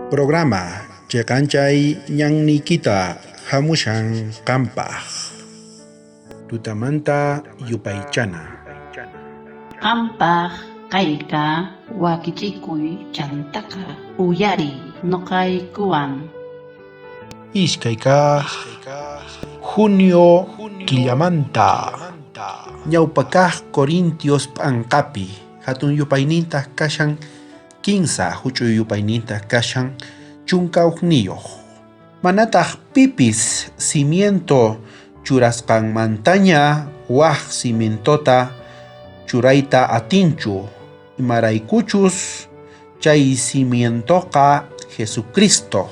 Programa cheqanchay ñanniykita hamushan qampaj. Tutamanta yupaychana. Qampaj kayka wakichikuy chantaqa uyariy noqaykuwan. Iskay kaj junio killamanta ñawpa kaj Corintios p'anqapi hatun yupaynintaj kashan kinsa huch'uy yupaynintaj kashan 11. Manataj pipis cimiento churasqanmantaña waj cimientota churayta atinchu, imaraykuchus chay cimientoqa Jesucristo.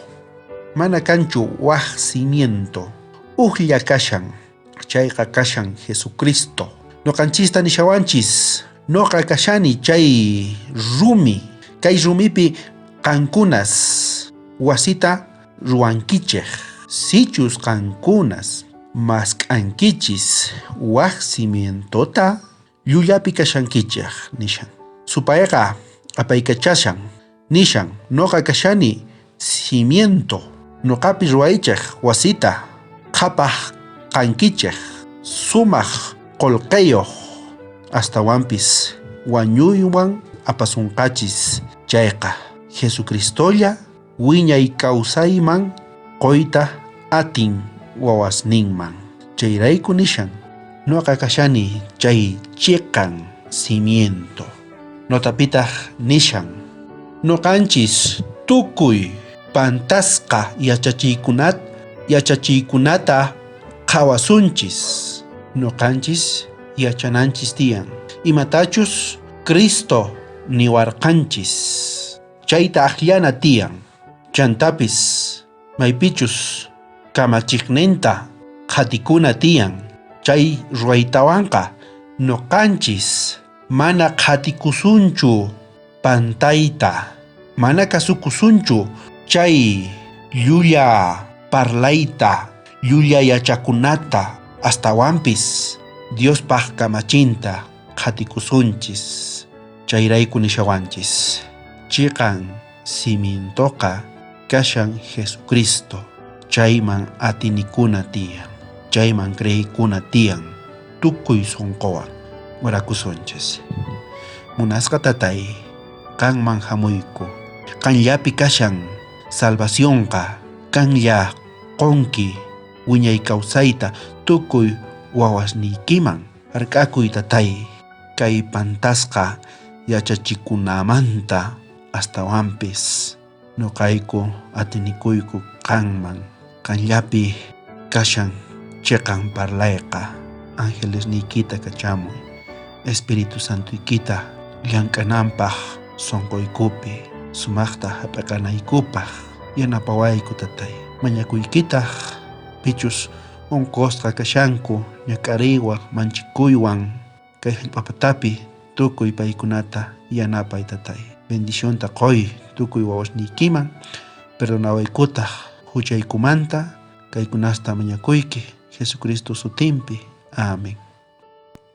Mana kanchu waj cimiento, ujlla kashan, chayqa kashan Jesucristo. Noqanchista nishawanchis, noqa kashani chay rumi, kay rumipi qankunas wasita ruwankichej. Sichus qankunas mask'ankichis waj cimientota, llullapi kashankichej, nishan. Supayqa apaykachashan, nishan, noqa kashani cimiento, noqapi ruwaychej wasita, qhapaj kankichej, sumaj qolqeyoj, astawanpis wañuywan apasunqachis chayqa Jesucristolla wiñay kawsayman qoyta atin wawasninman. Chayrayku nishan, noqa kashani chay cheqan cimiento. Notapitaj nishan, noqanchis tukuy pantasqa yachachiykunata qhawasunchis. Noqanchis yachananchis tiyan imatachus Cristo niwarqanchis. Chayta ajllana tiyan. Chantapis maypichus kamachiqninta qhatikuna tiyan. Chay ruwaytawanqa noqanchis mana qhatikusunchu pantayta, mana kasukusunchu chay llulla parlayta, llulla yachakunata, astawanpis Diospaj kamachinta qhatikusunchis. Chayrayku nishawanchis, chiqan cimientoqa kashan Jesucristo, chayman atinikuna tiyan, chayman creykuna tiyan, tukuy sonqowan orakusunchis. Munasqa tatay, qanman hamuyku, qanllapi kashan salvacionqa, qanlla qonki wiñay kawsayta tukuy wawasniykiman. Hark'akuy tatay, kay pantasqa yachachikunamanta astawanpis noqayku atinikuyku qanman, qanllapi kashan cheqan parlayqa. Angelesniykita kachamuy, Espíritu Santoykita llank'ananpaj sonqoykupi, sumajta jap'eqanaykupaj yanapawayku tatay. Mañakuykitaj pichus onqosqa kashanku ñak'ariywan manchikuywan kay jallp'apatapi tukuy paykunata yanapay tatay. Bendicionta qoy tukuy wawasniykiman, perdonawaykutaj huchaykumanta, kaykunasta mañakuyki Jesucristo sutinpi. Amén.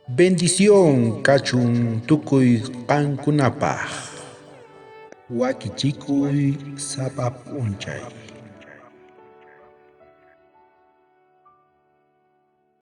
Bendición kachun tukuy qankunapaj. Wakichikuy sapa p'unchay.